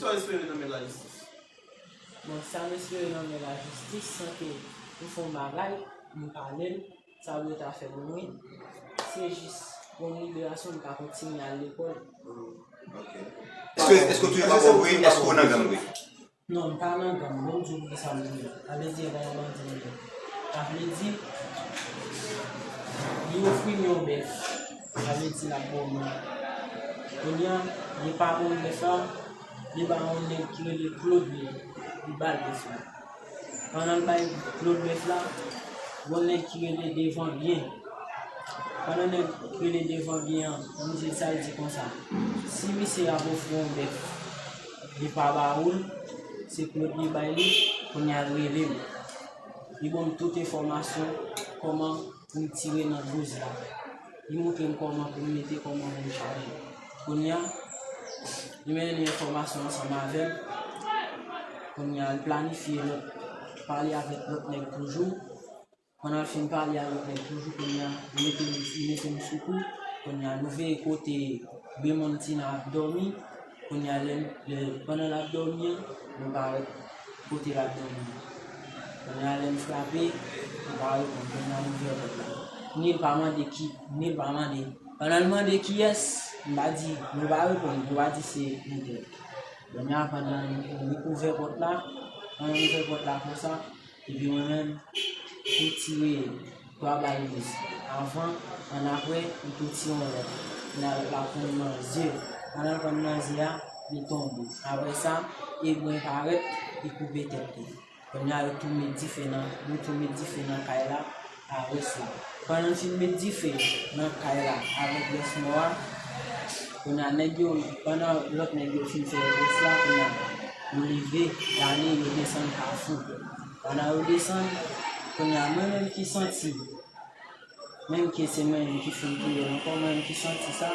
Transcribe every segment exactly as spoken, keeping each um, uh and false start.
Sa w espere nan men lajistis? Bon, sa m espere nan men lajistis, se ke m fè yon bagay, m pale l, sa dwe ta fè pou mwen. Se jis pou yon liberasyon, m ka kontinye al lekòl. Èske èske w toujou pa pòv vre? Èske w nan gang vre? Non, m pa nan gang, bon, m di w poukisa m di w. Sa vle di, e pa yon bandi m ye. Sa vle di, li ofri m yon bèf. Sa vle di, l ap ban m li. Kounye a, li pa ban m bèf la, li ba yon nèg ki rele Claude li, li ba l bèf la. Pandan l bay Claude bèf la, gon nèg ki rele Devan Byen. Pandan nèg ki rele Devan Byen an, m di l sa l di konsa. Si misye ap ofri yon bèf, li pa ba ou l, se Claude li bay li, kounye a l rele m. Li ban m tout enfòmasyon kòman pou m tire nan douz la. Li montre m kòman pou m mete, kòman pou m chaje. Kounye a, li mennen enfòmasyon ansanm avè m. Kounye a, li planifye lòt, pale avèk lòt nèg toujou. Pandan l fin pale a lòt nèg toujou, kounye a, li mete m, li mete m sou kou. Kounye a, nou veye kote Bemontina ap dòmi. Kounye a, lè, lè, pandan l ap dòmi an, nou parèt kote l ap dòmi an. Kounye a, lè m frape, nou pa reponn. Kounye a, m ouvè pòt la. Ni l pa mande ki, ni l pa mande. Pandan l mande kiyès, m pa di, nou pa reponn, nou pa di se entèl. Kounye a, pandan m ouvè pòt la, pandan m ouvè pòt la konsa, epi mwen menm, m tire twa bal douz. Avan, annapre, m tou tire yon lòt. Kounye a lòt la pran m nan zye. Pandan l pran m nan zye a, li tonbe. Apre sa, egwen parèt, li koupe tèt li. Kounye a, yo tou met dife nan, yo tou met dife nan kay la a rès la. Pandan l fin met dife nan kay la avèk rès mò a, kounye a, nèg yo, pandan lòt nèg yo fin fè rès la, kounye a, yo leve, l ale, yo desann Kafou. Pandan yo desann, kounye a, mwen menm ki santi, menm ke se mwen menm ki fin touye l ankò, mwen menm ki santi sa,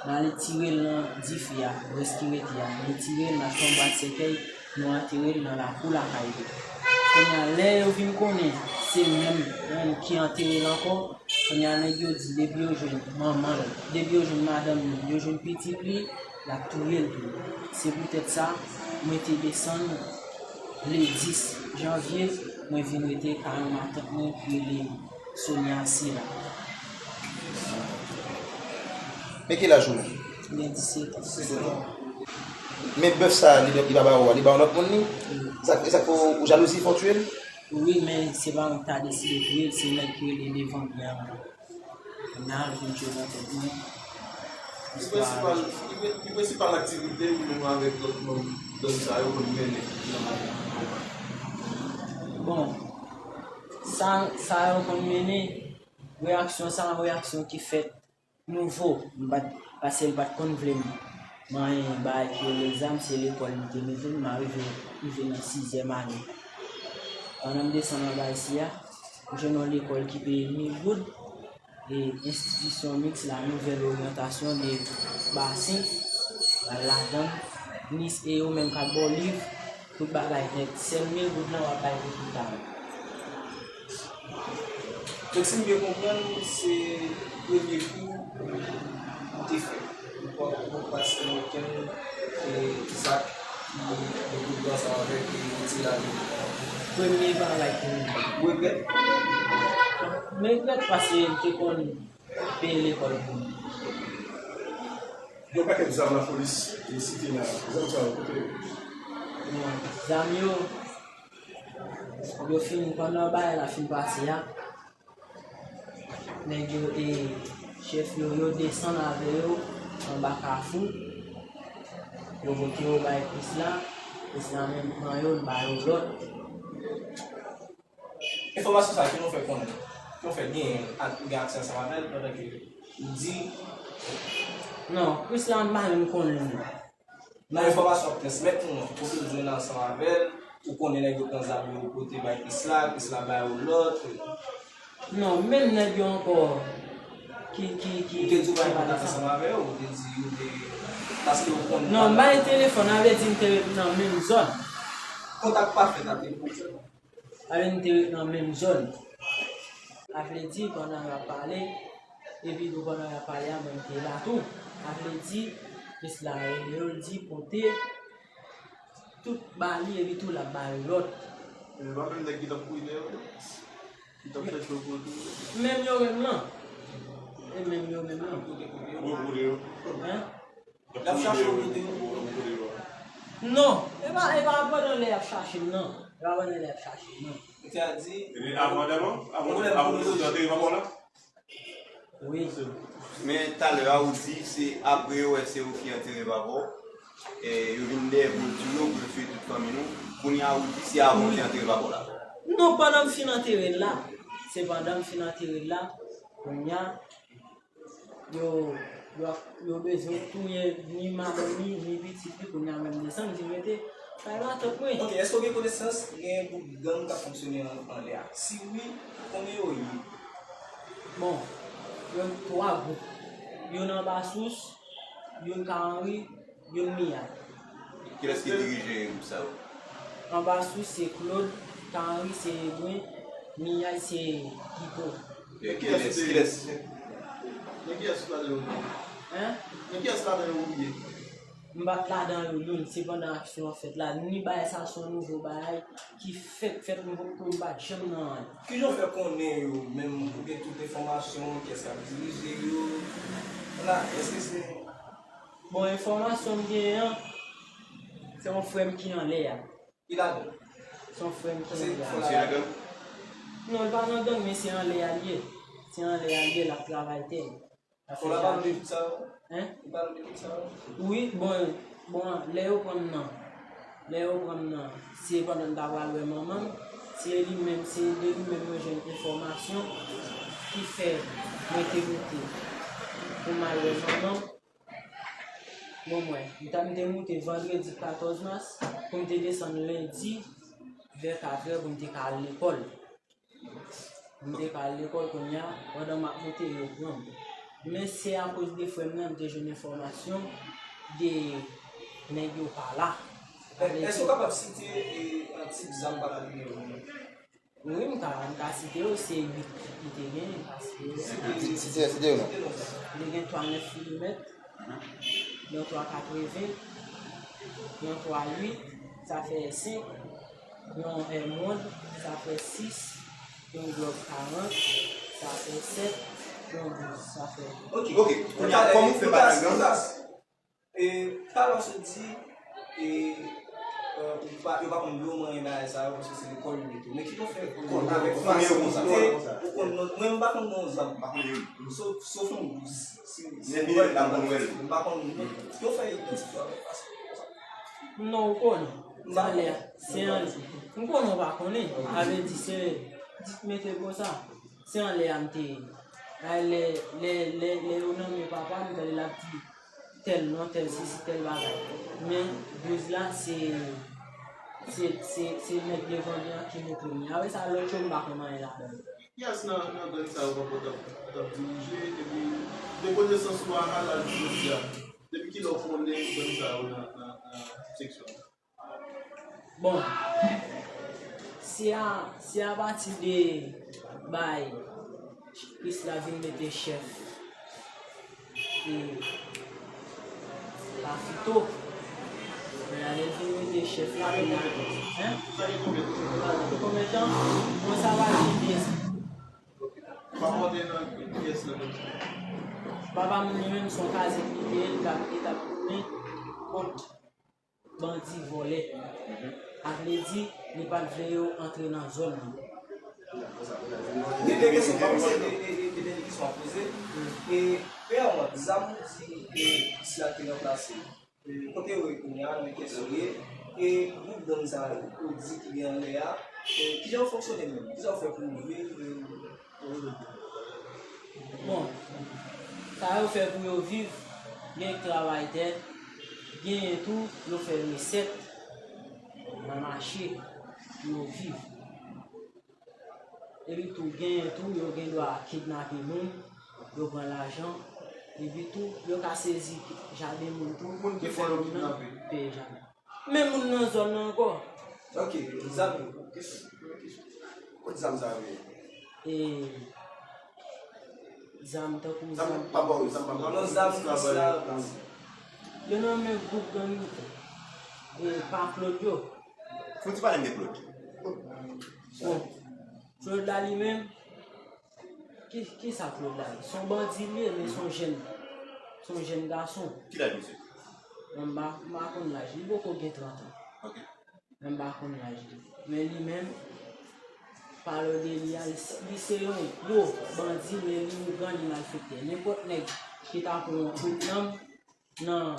m ale tire l nan dife a, rès ki rete a. Nou tire l, n al fè yon bwat sèkèy, nou antere l nan lakou lakay li. Kounye a, lè yo vin konnen se mwen menm ki antere l ankò, kounye a, nèg yo di depi yo jwenn manman l, depi yo jwenn madanm li, yo jwenn pitit li, y ap touye l tou. Se poutèt sa, mwen te desann le dis janvye, mwen vin rete kay yon matant mwen ki rele Sonia Sila. Men ki laj ou menm? Gen disèt an. Men bèf sa a, li, li pa ba ou a, li ba yon lòt moun li? Sa, sa fè w jalouzi fè w tiye l? Wi, men se pa mwen ki ta deside tiye l, se nèg ki rele Devan Byen an. Kounye a, l vin jwe nan tèt mwen. Ki prensipal, ki pre- ki prensipal aktivite ou menm avèk lòt manm gang sa yo konn mennen nan maten? Bon, sa, sa yo konn mennen, reyaksyon sa, yon reyaksyon ki fèt nouvo, m pa t, paske l pa t konn vle m manyen bagay ki rele zam, se lekòl li te mete m, m arive, rive nan sizyèm ane. Pandan m desann anba isi a, m jwenn yon lekòl ki peye mil goud, e enstitisyon miks La Nouvelle Orientation de Basen, al ladan l, Nis e yo menm k ap ba w liv, tout bagay nèt, sèl mil goud lan w ap bay pou tout bagay. Donk, si m byen konprann, se premye kou ou te fè. Ou pa, ou pa t pase nan okenn, e, zak ki te pran ansanm avèk, e, retire lavi. Premye bagay pou mwen. Ou regrèt? M regrèt paske m te konn peye lekòl pou mwen. Gen yon pakèt zam lapolis te site la. Zam sa yo, kote yo? Bon, zam yo, yo fin, pandan bagay la fin pase a, nèg yo, e, chèf yo, yo desann avè yo anba Kafou. Yo pote yo bay Krisla. Krisla menm pran yo, l ba yo lòt. Enfòmasyon sa a, ki nou fè konnen? Ki nou fè genyen ak, gen aksè ansanm avè l pandan ke li di? Non, Krisla m pa menm konnen l. Nan enfòmasyon w ap transmèt nou an, kote w jwenn ansanm avè l, ou konnen nèg yo pran zam yo pote bay Krisla, Krisla ba yo lòt. Non, menm nèg yo ankò ki, ki, ki, Ou te di w pa ki gen pale kontak sa. Ansanm avè yo, ou te di ou te. Paske ou konn. Non, m pa gen telefòn, sa vle di m te ret nan menm zòn. Kontak pa fèt ak epòk sa. Sa vle di m te ret nan menm zòn. Sa vle di pandan y ap pale, epi tou pandan y ap pale a, mwen m te la tou. Sa vle di, Krisla rele yo, l di pote tout ba li epi tou l ap ba yo lòt. Men pa menm nèg ki t ap kouri dèyè yo? Ki t ap chèche yo pou yo touye? Menm yo menm lan. E menm yo menm lan. Pou yo kouri yo. Hein? L ap chache w kote yo. Non, e pa, e pa pandan lè y ap chache m nan. E pa pandan lè y ap chache m nan. Ou te a di. Epi avan dèman, avan, avan yo te antere papa w la? Wi. Men talè a ou di se apre yo wè se ou ki antere papa w, e yo vin dèyè pou yo tiye w, pou yo tiye tout fanmi nou. Kounye a ou di se avan ou te antere papa w la. Non, pandan m fin antere l la. Se pandan m fin antere l la. Kounye a, yo, yo, yo bezwen touye ni madanm li, ni pitit li, kounye a mwen m desann, m vin rete kay matant mwen. Ok, èske w gen konesans gen gwoup gang k ap fonksyone an, anlè a? Si wi, konbyen yo ye? Bon, yo twa gwoup. Youn anba Sous, youn Ka Anri, youn Miyay. Kilès ki dirije gwoup sa yo? Anba Sous se Claude, Ka Anri se Edwin, Miyay se Guido. E kilès, kilès? Men kiyès ladan yo ou ye? Hein? Men kiyès ladan yo ou ye? M pa t ladan yo youn, se pandan aksyon an fèt la. Ni bagay sa se yon nouvo bagay ki fèk fèt, m potko, m pa t janm nan anyen. Kijan w fè konnen yo menm? Ou gen tout enfòmasyon, kiyès k ap dirije yo? Vwala, èske se... Bon, enfòmasyon m genyen an, se yon frè m ki anlè a. Ki ladan l? Se yon frè m ki anlè a. Non, li pa nan gang, men se anlè a l ye. Se anlè a l ye, l ap travay tè. Fò w pa nou de tout sa yo? Hein? Ou pa nou de tout sa yo? Wi, bon, bon, lè yo pran m nan, lè yo pran m nan, se pandan m ta pral wè manman m, se li menm, se de li menm mwen jwenn enfòmasyon ki fè mwen te moute pou m al wè manman m. Bon, mwen, m ta, m te moute vandredi katòz mas pou m te desann lendi vè katrè pou m te ka al lekòl. M te ka al lekòl kounye a, pandan m ap moute, yo pran m. Men se akoz de frè m nan, m te jwenn enfòmasyon de nèg yo pa la. Èske w kapab site, e, tip zam pa la gen yo? Wi, m ka, m ka site yo, se uit li te gen, m ka site yo. Site, site, site yo non. Li gen twa nèf milimèt, yon twa katreven, yon twa uit, sa fè senk, yon M wonn, sa fè sis, yon Glock karant, sa fè sèt, yon douz, sa fè... Ok. Ok. Kounye a, kòman w fè pa nan gang? E, talè w sot di, e, e, ou pa, yo pa konn dlo manyen bagay sa yo, paske se lekòl yo ye tou. Men kite w fè konnen avèk fasilite, ou konn non, mwen m pa konn non zam. M pa konn youn. Sof, sof yon douz. Si, si, m pa konn non. Kite w fè idantifye avèk fasilite konsa. Non, ou konnen. M pa konnen. Se anlè. M konnen ou pa konnen. Sa vle di se, di mete konsa. Se anlè a m te ye. Lè, lè, lè, lè yo nonmen papa m, m tande l ap di tèl non, tèl sesi, tèl bagay. Men douz la, se, se, se, se nèg Levange an ki montre m li. Apre sa, lòt yo, m pa konn anyen ladan yo. Kiyès nan, nan gang sa yo papa w t ap, t ap dirije? Epi, de konesans ou a, a laj jodi a, depi kilè w konnen gang sa yo nan, nan, nan seksyon an? Bon, se a, se apati de bay Krisla vin mete chèf, e, Lafito. Men lè l vin mete chèf la, men la, hein? Sa gen konbyen tan? Bon, sa va gen de zan. Papa w te nan kiyès nan gang sa? Papa m li menm se yon kazèk li te ye, li t ap, li t ap tounen kont bandi vòlè. Sa vle di, li pa t vle yo antre nan zòn nan. Gen de kesyon, pa m se de, de, de, de, de kesyon a poze. E, Pè Armand, zam ou di, e, Krisla te ranplase. E, kote yo ye kounye a, nan kiyès yo ye? E, gwoup gang sa yo, ou di ki gen anlè a, e, kijan yo fonksyone menm? Kijan yo fè pou yo viv? E, Bon, sa yo fè pou yo viv, gen k travay tè, genyen tou yo fè resèt nan mache pou yo viv. Epi tou, genyen tou yo gen dwa kidnape moun, yo pran lajan, epi tou yo ka sezi jaden moun tou, yo fè moun nan peye jaden. Men moun nan zòn nan ankò. Ok, zam yo. Kesyon, premye kesyon. Kot zam sa yo ye? E zam tankou zam. Zam pa ba w, zam pa ba w. Non, zam Krisla ranplase. Yo nan men gwoup gang yo. E pa Claude yo. Fouti pale m de Claude. Bon, Claude la li menm, ki, ki sa Claude la ye? Se yon bandi li ye, men se yon jèn, se yon jèn gason. Ki laj misye? Mwen m pa, m pa konn laj li, li poko gen trant an. Ok. Mwen m pa konn laj li. Men li menm, pale de li a, li, li se yon gwo bandi, men li ougan, li malfektè. Nenpòt nèg ki ta pran yon kout nan m, nan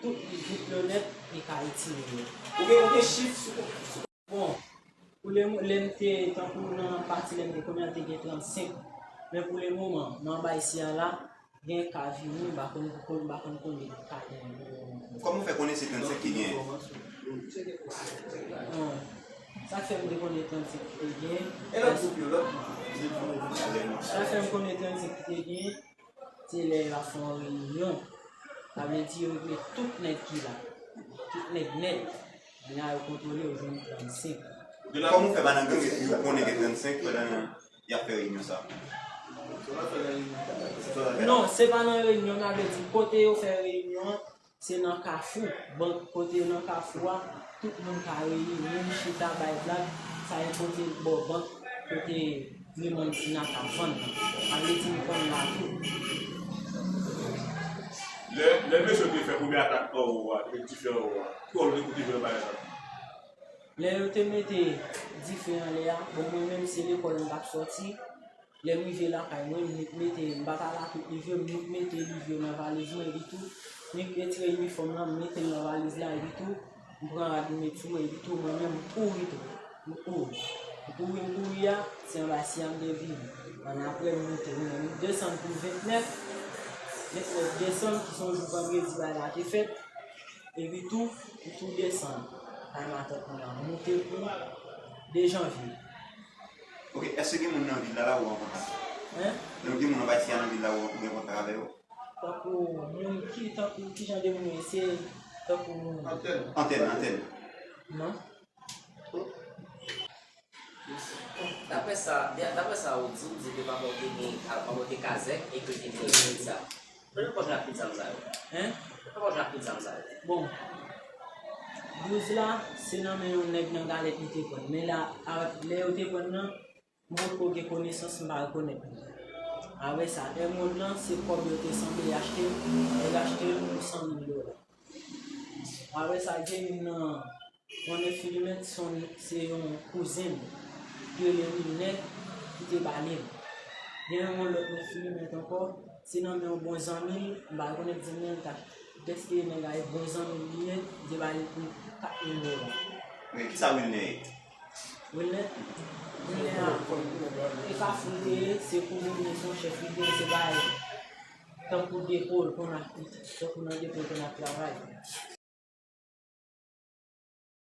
tout gwoup yo nèt, li ka retire yo. Ou gen, ou gen chif sou, sou Bon, pou le mo-, lè m te, tankou nan pati lè m te konnen an te gen trannsenk. Men pou le moman, nan anba isi a la, gen ka vini, m pa konn, konn, m pa konn konbyen ka gen pou le moman. Kòman w fè konnen se trannsenk ki genyen? Bon, sa k fè m te konnen trannsenk ki te genyen. E lòt gwoup yo, lòt gwoup yo? Sa k fè m konnen trannsenk ki te genyen, se lè y ap fè yon reyinyon. Sa vle di yo met tout nèg ki la, tout nèg nèt. Kounye a yo kontwole, yo jwenn trannsenk. Kòman w fè pa nan gang epi yo konnen gen trannsenk pandan y ap fè reyinyon sa? Non, se pa nan reyinyon, sa vle di kote yo fè reyinyon an, se nan kafou. Bank kote yo nan kafou a, tout moun ka reyini, chita, bay blag, sa e kote bò bank, kote Clementina ka vann nan. Sa vle di m konn la tou. Lè, lè mesye yo te fè premye atak anwo a, te met dife anwo a, ki wòl ou te jwe nan bagay sa? Lè yo te mete dife anlè a, bon, mwen menm se lekòl m t ap sòti. Lè m rive lakay mwen, m mete, m pa t al ak tout liv yo, m mete liv yo nan valiz mwen, epi tou, m retire inifòm lan, m mete l nan valiz la, epi tou, m pran rad m met sou mwen, epi tou, mwen menm, m kouri tou. M kouri. M kouri, m kouri a, se anba isi a m te vini. Annapre, m moute, m desann pou ventnèf, ventnèf desanm, ki se yon jou vandredi, bagay la te fèt. Epi tou, m tou desann kay matant mwen an, moute pou de janvye. Ok, èske gen moun nan vil la, la ou an kontak? Hein? Donk, gen moun anba isi a nan vil la ou, ou gen kontak avè yo? Tankou moun ki, tankou ki jan de moun yo ye, se tankou moun. Antèn, antèn. Non. Daprè sa, daprè sa ou di, ou di ke papa w te gen, papa w te kazèk e ke te gen pizza. Kote papa w jwenn ak tout zam sa yo? Hein? Kote papa w jwenn ak tout zam sa yo? Bon, douz la, se nan men yon nèg nan Galèt li te pran l. Men la, a, lè yo te pran l nan, m potko gen konesans, m pa rekonèt li. Apre sa, Èmond lan, se kòb yo te sanble achte l, nèg achte l pou san mil dola. Apre sa, gen youn nan, yon nèg Filimèt, se yon, se yon kouzen m, ki rele Wilnè, ki te ba li l. Gen yon lòt nèg Filimèt ankò, se nan men yon bon zanmi l, m pa rekonèt zanmi an, li ta dèske nèg la e bon zanmi l li ye, li te ba li pou kat mil dola. Men kisa Wilnè ye? Wilnè, Wilnè a, e kafou li te ye, se kouzen li ye, se yon chèf li te ye, se bay. Tankou depo l konn ap, tankou nan depo l konn ap travay.